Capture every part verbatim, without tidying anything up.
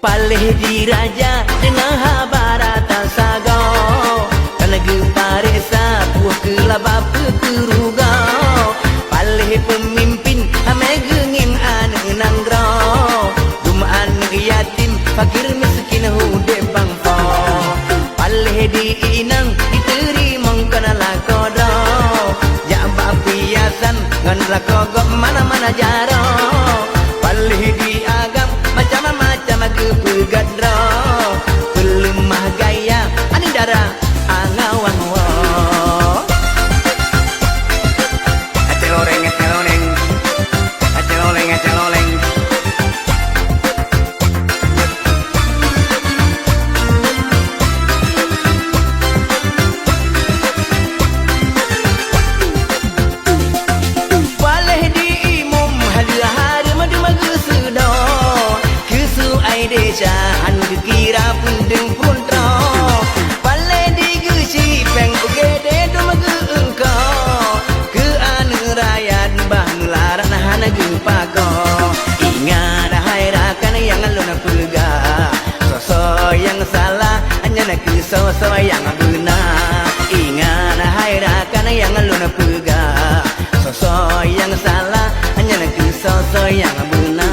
Paléh di raja deungoe haba rata sagoe, tan geupareksa puih keu laba peu keu rugoe. Paléh peumimpin hamé geungieng aneuëk nanggroe, dum aneuëk yatim, fakir miskin udeb bangsoe. Paléh di inong diteurimong kon lakoe droe, jak bak piasan ngon lakoe gob mana-mana jaroe. Paléh di agam macam-macam geupeugah droe, peuleumah gaya aneuëk dara angawang woe. Aceh loreng, aceh loreng, aceh loreng, aceh loreng. Paléh di imum haleueh hareuem deuma geuseudoe, keu su ai desya han geukira peundeueng peuntro. Paléh di geuci péng U G D deuma geueungko, keu aneuëk rakyat bah meularat hana geupako. Ingat hai rakan nyang lôn peugah, soe-soe nyang salah, nyan keuh soe-soe nyang beuna. Ingat hai rakan nyang lôn peugah, soe-soe nyang salah, nyan keuh soe-soe nyang beuna.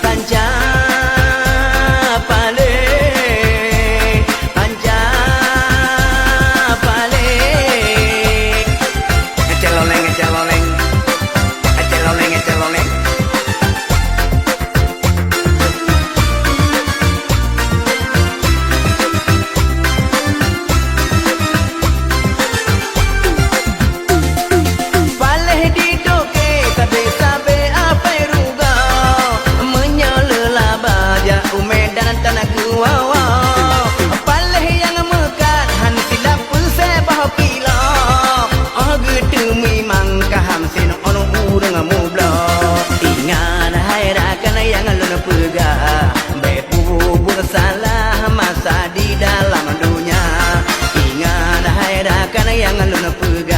Panca paléh, panca paléh. Aceh loreng, aceh loreng, aceh loreng, aceh loreng. Paléh di toke sabe-sabe apai rugoe, meunyoe leulaba jak u Medan tan geuwoe-woe. Paléh nyang meukat han silap peuséh boh kilo, óh geuteumimang ka ham sinoe ureuëng mubloe. Ingat hai rakan nyang lôn peugah, bék peubuet salah masa di dalam donya. Ingat hai rakan nyang lôn peugah,